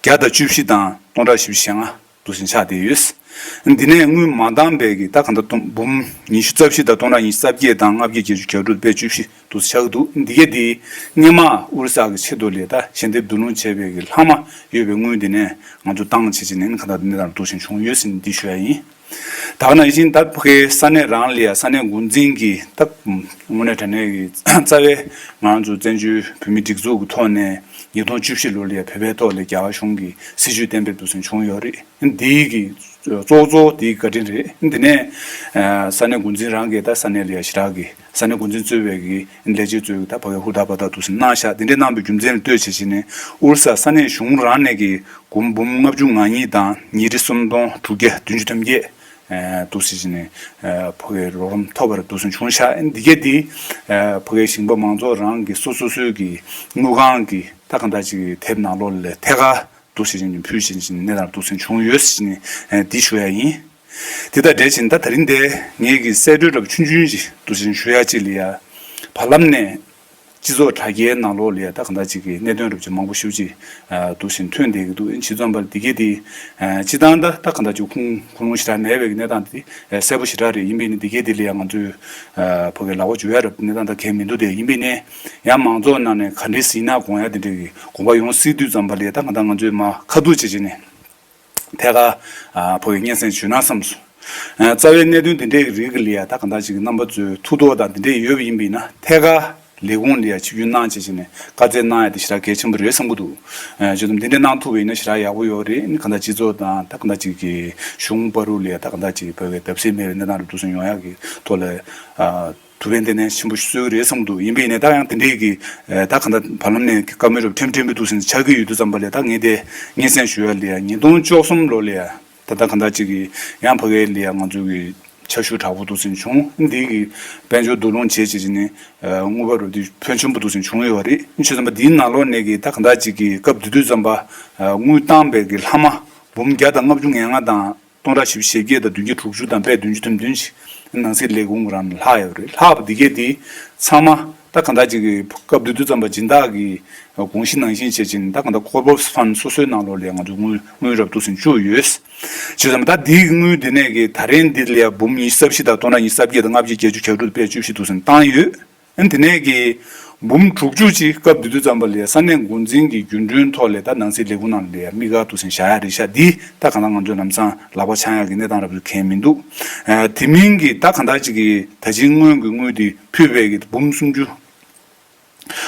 བརྒྱ་དང་བཅུ་བཞི་དང་སྟོང་ཕྲག་བཞི་བཅུ་ཞེ་ལྔ་འདུག་ཟེར་ཆགས་བསྡད་ཡོད། འདི་ནས་དངུལ་མ་འདང་བའི་གི་ད་གང་ལྟར་སྟོང་འབུམ་ཉི་ཤུ་རྩ་བཞི་དང་སྟོང་ཕྲག་ཉི་ཤུ་རྩ་བརྒྱད་དང་ལྔ་བརྒྱ་བརྒྱད་ཅུ་གྱ་དྲུག་དཔེ་བཅུ་བཞི་འདུག་ཟེར་ཆགས་ཀྱི་འདུག་འདི་གས་དེ་སྔོན་མ་ཨོ་རི་ས་གི་ཆེད་དུ་ལས་ད་ཞལ་འདེབས་བསྡུ་ལོང་བྱས་པའི་གི་ལྷག་མ་ཡོད་པའི་དངུལ་འདི་ནས་ང་ཚོ་བཏང་བྱེད་ཀྱིན་ནས་གང་ལྟར་འདི་ནས་འདུག་ཟེར་བྱུང་ཡོད་ཟེར་ནས་འདི་ཞུ་ཡ་ཡིན། ད་ག་ནང་བཞིན་ད་ཕ་གིའི་ས་གནས་རང་ལ་ཡ་ས་གནས་འགོ་འཛིན་གྱིས་ད་དངོས་གནས་དྲང་གནས་ཀྱི་རྩ་བའི་ང་རང་ཚོ་བཙན་བྱོལ་བོད་མིའི་སྒྲིག་འཛུགས་ཀྱི་ཐོག་ནས་ཉིས་སྟོང་བཅུ་བཞི་ལོ་ལ་ཡ་བོད་པའི་ཐོག་ལ་རྒྱ་གར་གཞུང་གི་སྲིད་བྱུས་གཏན་འབེབས་འདུག་ཟེར་བྱུང་ཡོད་རེད། འདིའི་གི་གཙོ་བོ་གཙོ་བོ་འདིའི་བཀའ་དྲིན་རེད། འདི་ནས་ས་གནས་འགོ་འཛིན་རང་གིས་ད་ས་གནས་ལ་ཡ་ཞེ་དྲག་གི་ས་གནས་འགོ་འཛིན་གཙོས་པའི་གི་ལས་བྱེད་ཚོས་ད་ཕ་གིར་ཧུར་ཐག་འབད་ཐག་འདུག་ཟེར་གནང་ཤག་དེ་འདྲའི་གནང་བའི་རྒྱུ་མཚན་ལ་ལྟོས་བྱས་བྱས་ནས་ཨོ་རི་ས་ས་གནས་གཞུང་རང་ནས་ཀྱི་སྒོར་འབུམ་ལྔ་བཅུ་ང་གཉིས་དང་ཉིས་ཁྲི་སུམ་སྟོང་དྲུག་བརྒྱ་བདུན་ཅུ་དོན་བརྒྱད་འདུག་ཟེར་བྱས་ནས་ཕ་གིར་རོགས་རམ་ཐོབ་པར་འདུག་ཟེར་བྱུང་ཤག་འདི་གས་འདི་ཕ་གིའི་ཞིང་པ་མང་ཚོགས་རང་གི་སོ་སོ་སོའི་གི་དངུལ་ཁང་གི་ད་གང་ལྟར་ཅིག་གི་དེབ་ནང་ལོགས་ལ་ཐད་ཀར་འདུག་ཟེར་བྱས་ནས་ཕུལ་བྱས་ནས་གནས་སྟངས་འདུག་ཟེར་བྱུང་ཡོད་ཟེར་བྱས་ནས་འདི་ཞུ་ཡ་ཡིན། དེ་དང་འབྲེལ་བྱས་ནས་ད་ད་རིང་འདི་ངེད་ཀྱི་གསལ་བསྒྲགས་འདྲ་པོ་ཆུང་ཆུང་ཅིག་འདུག་ཟེར་ཞུ་ཡ་ཅིག་ལ་ཡ། བར་ལམ་ནས་སྤྱི་ཚོགས་དྲ་རྒྱའི་ནང་ལོགས་ལ་ཡ་ད་གང་ལྟར་ཅིག་གི་གནད་དོན་འདྲ་པོ་ཅིག་མང་པོ་ཞེ་པོ་ཅིག་འདུག་ཟེར་ཐོན་བསྡད་ཀྱི་འདུག་ཨིན་ཇི་ཙམ་པར་འདི་གས་དེ་སྤྱི་བཏང་ད་ད་གང་ལྟར་ཅིག་ཁུངས་ཁུངས་ལུང་ཞེ་དྲག་མེད་པའི་གནས་སྟངས་དེ་གསལ་པོ་ཞེ་དྲག་རེད། ཡིན་པས་ནི་འདི་གས་དེ་ལ་ཡ་ང་ཚོས་ཕ་གི་ལག་པ་འཇུ་ཡ་རབས་གནས་སྟངས་ད་གས་མི་འདུག་དེ་ཡིན་པས་ནི་ཡང་མང་ཚོགས་ནང་ནས་ག་འདྲས་ཟིན་ན་དགོངས་ཡ་དེ་འདྲས་ཀྱི་དགོངས་པ་ཡོང་སྲིད་དུས་ཙམ་པ་ལ་ཡ་ད་གང་ལྟར་ང་ཚོས་མ་ཁ་ཐུག་བྱེད་བྱས་ནས། ཐད་ཀར་ཕ་གིར་སྙན་སེང་ཞུས་ན་བསམས་སོང་། རྩ་བའི་གནད་དོན་འདི་འདྲའི་རིགས་ལ་ཡ་ད་གང་ལྟར་ཅིག་རྣམ་པ་ཚོའི་ཐུགས་དོགས་དང་འདི་འདྲའི་ཡོད་པ་ཡིན་པས་ན་ཐད་ཀར་ལས་ཁུངས་ལ་ཡ་ཆིབས་བསྒྱུར་གནང་བྱས་བྱས་ནས་བཀའ་སྩལ་གནང་ཡ་དེ་ཞེ་དྲག་གལ་ཆེན་པོ་རེད་བསམ་གྱི་འདུག་བྱས་ཙང་འདི་འདྲ་གནང་ཐུབ་པ་ཡིན་ན་ཞེ་དྲག་ཡག་པོ་ཡོད་རེད། གང་ལྟར་སྤྱི་ཚོགས་དང་ད་གང་ལྟར་ཅིག་གི་གཞུང་བར་དུ་ལ་ཡ་ད་གང་ལྟར་ཅིག་བོད་ཀྱི་བརྡབ་གསིག་མེད་པའི་གནས་སྟངས་རུ་འགྲོ་སོང་ཡོང་ཡག་གི་ཐོག་ལ། ཐུགས་ཕན་ལྡན་ནས་ཆེན་པོ་ཞིག་གསོས་ཀྱི་རེད་བསམ་འདུག་ཡིན་པས་ནས་ད་ཡང་དེ་འདྲའི་གི་ད་གང་ལྟར་བར་ལམ་ནས་བཀའ་མོལ་རབ་ཕྲན་ཕྲན་བུ་འདུག་ཟེར་ཆགས་ཀྱི་ཡོད་དུས་ཙམ་པ་ལས་ད་ངས་དེ་སྙན་སེང་ཞུ་ཡ་ལ་ཡ་ཉིས་སྟོང་བཅུ་གསུམ་ལོ་ལ་ཡ་ད་ད་གང་ལྟར་ཅིག་གི་ཡང་ཕ་གི་ལ་ཡ་ང་ཚོ་གི་ཕྱག་ཤུལ་དྲག་པོ་འདུག་ཟེར་བྱུང་། འདི་གི་དཔལ་འབྱོར་བསྡུ་སློང་བྱེད་བྱེད་ཀྱི་ནི་དངུལ་བར་རུ་དེ་ཕོན་ཆེན་པོ་འདུག་ཟེར་བྱུང་ཡོད་པ་རེད། བྱས་ཙང་འདིའི་ནང་ལོགས་ནས་གི་ད་གང་ལྟར་ཅིག་གི་སྐབས་དེ་དུས་ཙམ་པ་དངུལ་བཏང་བའི་གི་ལྷག་མ་འབུམ་བརྒྱ་དང་ལྔ་བཅུ་ང་ལྔ་དང་། སྟོང་ཕྲག་བཞི་བཅུ་ཞེ་བརྒྱད་དང་བདུན་ཅུ་དྲུག་ཅུ་དང་པད་བདུན་ཅུ་དོན་བདུན་ཞིག་ནང་སྲིད་ལས་ཁུངས་རང་ལ་ལྷག་ཡོད་རེད། ལྷག་པ་འདི་གས་དེ་ཚང་མ་ད་གང་ལྟར་ཅིག་གི་སྐབས་དེ་དུས་ཙམ་པ་སྦྱིན་བདག་གི་དགོངས་གཞི་ནང་བཞིན་བྱས་ཕྱིན་ད་གང་ལྟར་ཀོར་པོ་རེཊ་ཕན་སོ་སོའི་ནང་ལོགས་ལ་ང་ཚོས་དངུལ་དངུལ་རབ་ཏུ་ཟིན་བཅུག་ཡོད། བྱས་ཙང་ད་འདིའི་དངུལ་འདི་ནས་གི་ད་རེས་འདི་ལ་ཡ་འབུམ་ཉི་ཤུ་རྩ་བཞི་དང་སྟོང་ཕྲག་ཉི་ཤུ་རྩ་བརྒྱད་དང་ལྔ་བརྒྱ་བརྒྱད་ཅུ་གྱ་དྲུག་པད་བཅུ་བཞི་དུ་ཟིན་བཏང་ཡོད། ཨ་ནི་དེ་ནས་ཀྱི་འབུམ་དྲུག་ཅུ་ཅིག་སྐབས་དེ་དུས་ཙམ་པ་ལ་ས་གནས་འགོ་འཛིན་གྱི་རྒྱུན་གྲོན་ཐོག་ལས་ད་ནང་སྲིད་ལས་ཁུངས་ནང་ལ་ཡ་དམིགས་བཀར་དུ་ཟིན་བཞག་ཡ་རེད་ཤག་འདི་ད་གང་ལྟར་ང་ཚོས་ལམ་སང་ལག་པ་འཆང་ཡ་གི་གནས་སྟངས་རབ་ཏུ་གང་ཡང་མི་འདུག་ཨ་དེ་མིན་གྱི་ད་གང་ལྟར་ཅིག་གི་ད་ཅིག་སྔོན་གྱི་དངུལ་དེ་ཕུལ་བའི་གི་འབུམ་སུམ་ཅུ་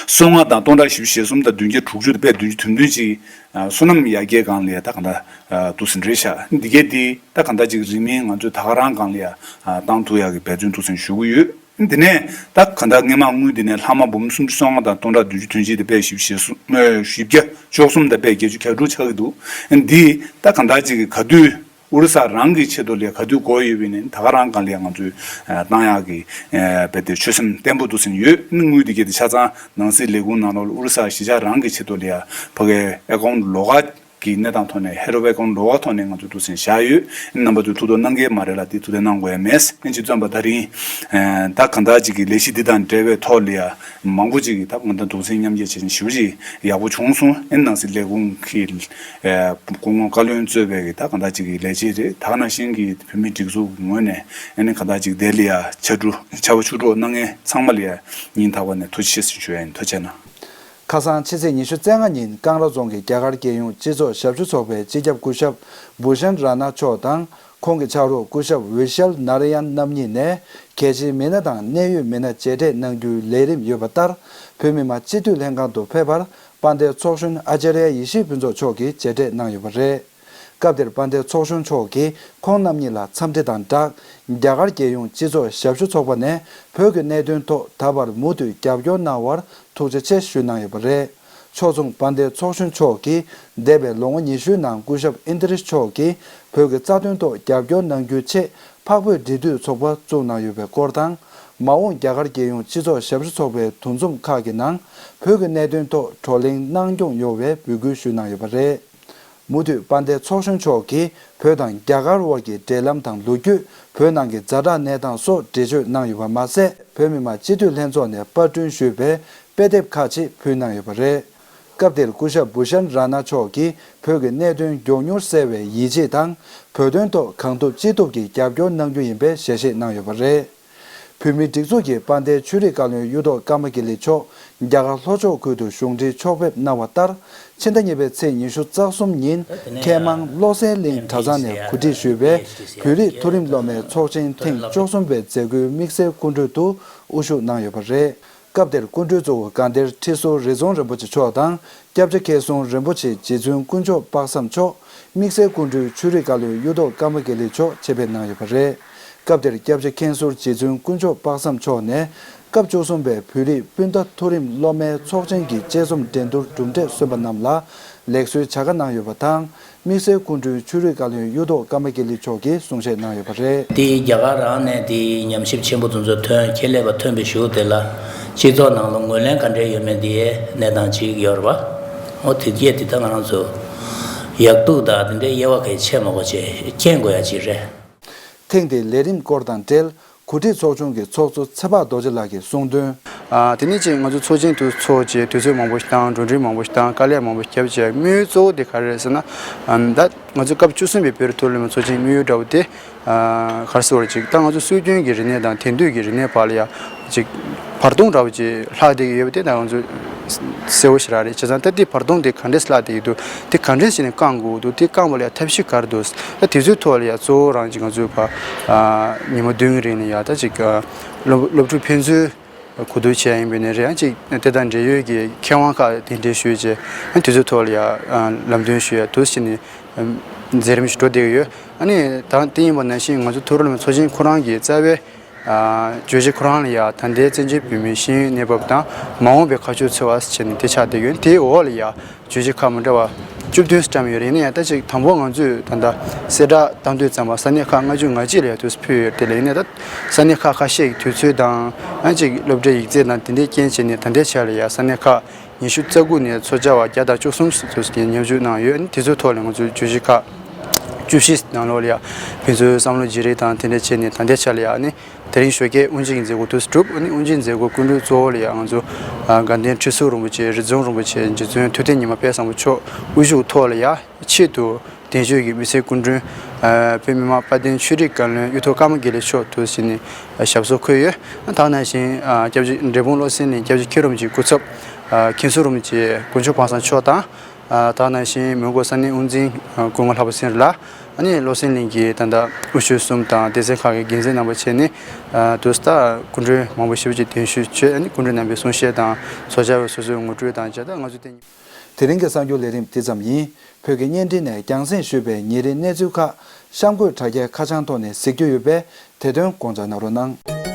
སོ་ལྔ་དང་སྟོང་ཕྲག་བཞི་བཅུ་ཞེ་གསུམ་དང་བདུན་བརྒྱ་དྲུག་ཅུ་དང་པད་བདུན་ཅུ་དོན་བདུན་ཅིག་ཨ་སོ་ནམ་ཡར་རྒྱས་སྒང་ལ་ཡ་ད་གང་ལྟར་ཨ་དུ་ཟིན་རེད་ཤག་འདི་གས་འདི་ད་གང་ལྟར་ཅིག་རིང་མིན་ང་ཚོས་ད་ག་རང་སྒང་ལ་ཡ་ཨ་བཏང་ཐུབ་ཡ་གི་འབད་བརྩོན་དུ་ཟིན་ཞུ་གི་ཡོད། དེ་ནས་ད་གང་ལྟར་སྔས་མ་དངུལ་དེ་ནས་ལྷག་མ་འབུམ་སུམ་ཅུ་སོ་ལྔ་དང་སྟོང་ཕྲག་བདུན་ཅུ་དོན་གཅིག་དང་པད་བཞི་བཅུ་ཞེ་གསུམ་ཨ་བཞི་བརྒྱ་བཅུ་གསུམ་དང་པད་བརྒྱད་ཅུ་གྱ་དྲུག་ཆགས་ཀྱི་འདུག་འདི་ད་གང་ལྟར་ཅིག་གི་ག་དུས་ ཨུ་རུ་ས་རང་གི་ཆེད་དུ་ལས་ག་དུས་དགོས་ཡོད་པའི་ནི་ད་ག་རང་གང་ལས་ང་ཚོས་བཏང་ཡག་གི་རྦད་དེ་ཆོད་སེམས་བརྟན་པོ་འདུག་ཟིན་ཡོད། དངུལ་དེ་གས་དེ་ཆ་ཚང་ནང་སྲིད་ལས་ཁུངས་ནང་ལོགས་ཨུ་རུ་ས་གཞིས་ཆགས་རང་གི་ཆེད་དུ་ལས་ཕ་གའི་ཨེ་ཀོན་ལོགས་ཀ་གི་གནས་སྟངས་ཐོག་ནས་ཧེ་རོ་པའི་ཀོང་ལོགས་ཀ་ཐོག་ནས་ང་ཚོ་འདུག་སེ་བཞག་ཡོད། རྣམ་པ་ཚོས་ཐུགས་དོགས་གནང་གི་མ་རེད་ལ། དེ་ཐུགས་དོགས་གནང་དགོས་ཡ་མེད། ཨེ་ཅི་བརྩམས་པ་ད་རིང་ད་གང་ལྟར་ཅིག་གི་ལས་གཞི་འདི་དང་འབྲེལ་བའི་ཐོག་ལ་ཡ་མང་པོ་ཅིག་གིས་ད་གང་ལྟར་གདུང་སེམས་མཉམ་སྐྱེད་བྱེད་བཞིན་ཞེ་པོ་ཅིག་ཡག་པོ་བྱུང་སོང་། ཨེ་ནང་སྲིད་ལས་ཁུངས་ཀྱི་སྐུ་ངོ་བཀའ་བློན་གཙོས་པའི་གི་ད་གང་ལྟར་ཅིག་གི་ལས་བྱེད་རེད། ད་ག་ནང་བཞིན་གྱི་བོད་མིའི་སྒྲིག་འཛུགས་ཀྱི་ངོས་ནས་ཨེ་ནི་གང་ལྟར་ཅིག་དེ་ལ་ཡ་ཕྱར་གྲུ་ཕྱར་བ་ཕྱུགས་སྒྲོག་གནང་མཁན་ཚང་མ་ལ་ཡ་སྙིང་ཐག་པ་ནས་ཐུགས་རྗེ་ཆེ་ཟེར་ཞུ་ཡ་ཡིན། ཐུགས་རྗེ་གནང་། ཁ་སང་ཕྱི་ཚེས་ཉི་ཤུ་རྩ་ལྔ་ཉིན་ཀང་ར་རྫོང་གི་རྒྱ་གར་རྒྱལ་ཡོངས་སྤྱི་ཚོགས་ཞབས་ཞུ་ཚོགས་པའི་སྤྱི་ཁྱབ་སྐུ་ཞབས་བྷུ་ཤན་ར་ན་མཆོག་དང་ཁོང་གི་ཕྱག་རོགས་སྐུ་ཞབས་ཝི་ཤལ་ནཱ་ར་ཡན་རྣམ་གཉིས་ནས་གལ་ཆེའི་མི་སྣ་དང་གནད་ཡོད་མི་སྣ་མཇལ་འཕྲད་གནང་རྒྱུའི་ལས་རིམ་ཡོད་པ་ལྟར། བོད་མི་མང་སྤྱི་འཐུས་ལྷན་ཁང་དུ་ཕེབས་པར་དཔལ་ལྡན་ཚོགས་གཞོན་ཨ་ཙརྱ་ཡེ་ཤེས་ཕུན་ཚོགས་མཆོག་གིས་མཇལ་འཕྲད་གནང་ཡོད་པ་རེད། སྐབས་དེར་དཔལ་ལྡན་ཚོགས་གཞོན་མཆོག་གིས་ཁོང་རྣམ་གཉིས་ལ་འཚམས་འདྲི་དང་སྦྲགས། རྒྱ་གར་རྒྱལ་ཡོངས་སྤྱི་ཚོགས་ཞབས་ཞུ་ཚོགས་པ་ནས་བོད་ཀྱི་གནད་དོན་ཐོག་ད་བར་མུ་མཐུད་རྒྱབ་སྐྱོར་གནང་བར་ཐུགས་རྗེ་ཆེ་ཞུས་གནང་ཡོད་པ་རེད། ཕྱོགས་མཚུངས་དཔལ་ལྡན་ཚོགས་གཞོན་མཆོག་གིས་འདས་པའི་ལོ་ངོ་ཉི་ཤུའི་ནང་སྐུ་ཞབས་ཨིན་དྲིས་མཆོག་གིས་བོད་ཀྱི་རྩ་དོན་ཐོག་རྒྱབ་སྐྱོར་གནང་རྒྱུའི་ཆེད་འཕགས་བོད་འབྲེལ་མཐུད་ཚོགས་པ་བཙུགས་གནང་ཡོད་པའི་སྐོར་དང་། མ་འོངས་རྒྱ་གར་རྒྱལ་ཡོངས་སྤྱི་ཚོགས་ཞབས་ཞུ་ཚོགས་པའི་འདུ་འཛོམས་ཁག་གི་ནང་བོད་ཀྱི་གནད་དོན་ཐོག་བགྲོ་གླེང་གནང་སྐྱོང་ཡོང་བའི་འབོད་སྐུལ་ཞུས་གནང་ཡོད་པ་རེད། མུ་མཐུད་དཔལ་ལྡན་ཚོགས་གཞོན་མཆོག་གིས་བོད་དང་རྒྱ་གར་དབར་གྱི་འབྲེལ་ལམ་དང་ལོ་རྒྱུས། བོད་ནང་གི་ཛ་དྲག་གནས་སྟངས་སོགས་འགྲེལ་བརྗོད་གནང་ཡོད་པ་མ་ཟད། བོད་མི་མང་སྤྱི་འཐུས་ལྷན་ཚོགས་ནས་པར་སྐྲུན་ཞུས་པའི་དཔེ་དེབ་ཁག་ཅིག་ཕུལ་གནང་ཡོད་པ་རེད། སྐབས་དེར་སྐུ་ཞབས་བྷུ་ཤན་ར་ན་མཆོག་གིས་བོད་ཀྱི་གནད་དོན་མགྱོགས་མྱུར་སེལ་བའི་ཡིད་ཆེས་དང་། བོད་དོན་ཐོག་གང་ཐུབ་ཅི་ཐུབ་ཀྱིས་རྒྱབ་སྐྱོར་གནང་རྒྱུ་ཡིན་པའི་ཞལ་བཞེས་གནང་ཡོད་པ་རེད། བོད་མིའི་སྒྲིག་འཛུགས་ཀྱི་དཔལ་ལྡན་ཆོས་རིག་བཀའ་བློན་གཡུ་ཐོག་ཀརྨ་དགེ་ལེགས་མཆོག་རྒྱ་གར་ལྷོ་ཕྱོགས་ཁུལ་དུ་གཞུང་འབྲེལ་ཕྱོགས་ཕེབས་གནང་བ་ལྟར། ཕྱི་ཟླ་གཉིས་པའི་ཚེས་ཉི་ཤུ་རྩ་གསུམ་ཉིན་མཁས་མང་བློ་གསལ་གླིང་གྲྭ་ཚང་ནས་གོ་སྒྲིག་ཞུས་པའི་བོད་རིགས་མཐོ་རིམ་སློབ་མའི་ཚོགས་ཆེན་ཐེངས་བཅུ་གསུམ་པའི་མཛད་སྒོའི་དམིགས་བསལ་སྐུ་མགྲོན་དུ་དབུ་བཞུགས་གནང་ཡོད་པ་རེད། སྐབས་དེར་སྐུ་མགྲོན་གཙོ་བོ་དགའ་ལྡན་ཁྲི་ཟུར་རི་རྫོང་རིན་པོ་ཆེ་མཆོག་དང་། སྐྱབས་རྗེ་མཁན་ཟུར་རིན་པོ་ཆེ་རྗེ་བཙུན་དཀོན་མཆོག་དཔག་བསམ་མཆོག་དམིགས་བསལ་སྐུ་མགྲོན་ཆོས་རིག་བཀའ་བློན་གཡུ་ཐོག་ཀརྨ་དགེ་ལེགས་མཆོག་ཆེད་ཕེབས་གནང་ཡོད་པ་རེད། སྐབས་དེར་སྐྱབས་རྗེ་མཁན་ཟུར་རྗེ་བཙུན་དཀོན་མཆོག་དཔག་བསམ་མཆོག་ནས་སྐབས་བཅུ་གསུམ་པའི་བོད་རིགས་སྤུན་ཟླ་མཐོ་རིམ་སློབ་མའི་ཚོགས་ཆེན་གྱི་དཔྱད་རྩོམ་འགྲན་བསྡུར་གྲུབ་འབྲས་སོན་པ་རྣམས་ལ་ལེགས་གསོའི་བྱ་དགའ་གནང་ཡོད་པ་དང་། དམིགས་བསལ་སྐུ་མགྲོན་ཆོས་རིག་བཀའ་བློན་གཡུ་ཐོག་ཀརྨ་དགེ་ལེགས་མཆོག་གིས་གསུང་བཤད་གནང་ཡོད་པ་རེད། དེ་རྒྱ་གར་རང་ནས་དེ་ཉམས་ཞིབ་ཆེན་པོ་དེ་ཚོ་ཐོན། ཁྱད་ལས་པ་ཐོན་པའི་གཞུག་དེ་ལ་སྤྱི་ཚོགས་ནང་ལ་ངོས་ལེན་ག་འདྲས་ཡོད་མེད་དེའི་གནས་སྟངས་ཅིག་ཡོད་རེད་པ། འོ་དེ་གས་དེ་ད་ང་རང་ཚོ་ཡག་སྡུག་དང་དེ་འདྲའི་དབྱེ་བ་གས་ཕྱེ་མ་དགོས་བྱས་མཁྱེན་དགོས་ཡ་ཅིག་རེད། ཐེངས་འདིའི་ལས་རིམ་སྐོར་དང་འབྲེལ། གོ་སྒྲིག་ཚོགས་ཆུང་གི་ཚོགས་གཙོ་ཚེ་དཔག་རྡོ་རྗེ་ལགས་ཀྱིས་གསུངས་དོན། ཨ། དེ་ནས་ཅིག་ང་ཚོ་ཚོགས་ཆེན་དུ་ཚོགས་བྱས་དུས་ཚོད་མང་པོ་ཞིག་བཏང་། གྲོས་འདྲི་མང་པོ་ཞིག་བཏང་། དཀའ་ལས་མང་པོ་ཞིག་བརྒྱབ་བྱས། དམིགས་ཡུལ་གཙོ་བོ་དེ་ག་རེ་རེད་ཟེར་ན། ཨ། ད་ང་ཚོ་སྐབས་བཅུ་གསུམ་པའི་བོད་རིགས་མཐོ་རིམ་ཚོགས་ཆེན་དམིགས་ཡུལ་འདྲ་བོ་དེ། ཨ། ག་རེ་ཟེར་བ་རེད། ཅིག་ད་ང་ཚོ་སྲོལ་རྒྱུན་གྱི་རིག་གནས་དང་དེང་དུས་ཀྱི་རིག་གནས་བར་ལ་ཡ་ཅིག་བར་སྟོང་འདྲ་བོ་ཅིག་ལྷག་བསྡད་ཀྱི་ཡོད་པ་དེ་ད་ང་ཚོ་གསལ་བོ་ཞེ་དྲག་རེད། བྱས་ཙང་ད་དེ་བར་སྟོང་དེ་ག་འདྲས་ལྷག་བསྡད་ཀྱི་འདུག་དེ་ག་འདྲས་བྱས་ནས་བསྐང་དགོས་འདུག་དེ་བསྐང་བ་ལ་ཡ་ཐབས་ཤེས་ག་རེ་འདུག་ད་དེ་ཚོའི་ཐོག་ལ་ཡ་གཙོ་བོ་རང་ཅིག་ང་ཚོས་ཕར། ཨ། ཉིན་མོ་བདུན་གྱི་རིང་ནས་ཡ་ད་ཅིག་ཨ། སློབ་སློབ་ཕྲུག་ཕན་ཚུན་གོ་བསྡུར་བྱས་ཡིན་པ་ཡིན་ན་རེད། ཡང་ཅིག་དེ་དང་འབྲེལ་ཡོད་ཀྱི་མཁས་དབང་ཁག་གདན་འདྲེན་ཞུས་བྱས། ཨ། དེ་ཚོའི་ཐོག་ལ་ཡ། ཨ། ལམ་སྟོན་ཞུ་ཡ་འདུག་བྱས་ནས། ཨ། མཛད་རིམ་ཞིག་འགྲོ་བསྡད་ཀྱི་ཡོད། ཨ་ནི་ད་དེ་ཡིན་པ་ནང་བཞིན་ང་ཚོ་མཐོ་རིམ་སློབ་མའི་ཚོགས་ཆེན་ཁོ་རང་གི་རྩ་བའི། ཨ། བརྗོད་གཞི་ཁོ་རང་ལ་ཡ་ད་ལྟའི་བཙན་བྱོལ་བོད་མིའི་ཤེས་ཡོན་གནས་བབ་དང་མ་འོངས་པའི་ཁ་ཕྱོགས་འཚོལ་བ་ཟེར་བྱས་ནས་དེ་ཆགས་བསྡད་ཀྱི་ཡོད། དེའི་འོག་ལ་ཡ་བརྗོད་གཞི་ཁག་མི་འདྲ་བ་བཅུ་བདུན་བཀྲམ་ཡོད་རེད། ཡིན་ན་ཡང་ད་ཅིག་དང་པོ་ང་ཚོས་ད་ལྟ་གསལ་བསྒྲགས་བཏང་དུས་ཙམ་པ་ས་གནས་ཁག་ལྔ་བཅུ་ང་གཅིག་ལ་ཡ་དུས་སུ་ཕུལ་ཡོད། དེ་ལ་ཡིན་ན་ད་ས་གནས་ཁག་ཁ་ཤས་ཀྱི་དུས་ཚོད་དང་། ཨ། ཅིག་སློབ་གྲྭའི་ཡིག་ཚད་དང་དེ་འདྲའི་རྐྱེན་བྱས་ནས་ད་ལྟའི་ཆ་ལ་ཡ་ས་གནས་ཁག་ཉི་ཤུ་རྩ་དགུ་ནས་ཚོགས་བཅར་བ་བརྒྱ་དང་བཅུ་གསུམ་ཙམ་ཞིག་མཉམ་ཞུགས་གནང་ཡོད། དེ་ཚོའི་ཐོག་ལ་ང་ཚོས་བརྗོད་གཞི་ཁག་བཅུ་བཞི་ནང་ལོགས་ལ་ཡ་ཕན་ཚུན་བསམ་བློ་བརྗེ་རེས་དང་དེ་འདྲ་བྱས་ནས་ད་ལྟའི་ཆ་ལ་ཡ་ཨ་ནི་དེ་རིང་ཞོགས་ཀས་དབུ་འབྱེད་ཀྱི་མཛད་སྒོ་དུས་སུ་གྲུབ། ཨ་ནི་དབུ་འབྱེད་མཛད་སྒོ་སྐུ་མགྲོན་གཙོ་བོ་ལ་ཡ་ང་ཚོ། ཨ། དགའ་ལྡན་ཁྲི་ཟུར་རིན་པོ་ཆེ། རི་རྫོང་རིན་པོ་ཆེ། རྗེ་བཙུན་ཐུབ་བསྟན་ཉི་མ་དཔལ་བཟང་པོ་མཆོག་དབུ་བཞུགས་ཐོག་ལ་ཡ་ཆེད་དུ་གདན་ཞུས་ཀྱི་དམིགས་བསལ་སྐུ་མགྲོན། ཨ། བོད་མི་མང་དཔལ་ལྡན་ཆོས་རིག་བཀའ་བློན་གཡུ་ཐོག་ཀརྨ་དགེ་ལེགས་མཆོག་དུ་ཕྱིན་ནས་ཞབས་སོར་འཁོད་ཡོད། ད་ག་ནང་བཞིན། ཨ། སྐྱབས་རྗེ་འབྲས་སྤུངས་བློ་གསལ་གླིང་སྐྱབས་རྗེ་མཁན་རིན་པོ་ཆེའི་སྐུ་ཚབ། ཨ། མཁན་ཟུར་རིན་པོ་ཆེ་དཀོན་མཆོག་དཔག་བསམ་མཆོག་དང་། ཨ། ད་ག་ནང་བཞིན་མོན་གྷོ་ས་གནས་དབུ་འཛིན། ཨ། སྐུ་ངོ་ལྷག་པ་སེང་རི་ལགས། ཨ་ནི་བློ་གསལ་གླིང་གི་ད་ལྟ་དབུ་ཁྲིད་གསུམ་དང་སྡེ་ཚན་ཁག་གི་འགན་འཛིན་རྣམ་པ་བྱས་ནས། ཨ། དུས་ད་སྐུ་མགྲོན་མང་པོ་ཞེ་པོ་ཅིག་གདན་ཞུ་བྱས། ཨ་ནི་སྐུ་མགྲོན་རྣམ་པའི་གསུང་བཤད་དང་ཚོགས་བཅར་བ་སོ་སོའི་ངོ་སྤྲོད་དང་བཅས། ད་ང་ཚོ་དེ། དེ་རིང་གི་གསར་འགྱུར་ལས་རིམ་འདི་ཙམ་ཡིན། བོད་ཀྱི་བརྙན་འཕྲིན་ནས་རྒྱང་སྲིང་ཞུས་པའི་ཉིན་རེའི་གནས་ཚུལ་ཁག་གཤམ་འཁོད་དྲ་རྒྱའི་ཁ་བྱང་ཐོག་ནས་གཟིགས་རྒྱུ་ཡོད་པས། དེ་དོན་དགོངས་འཇགས་གནང་རོགས་གནང་།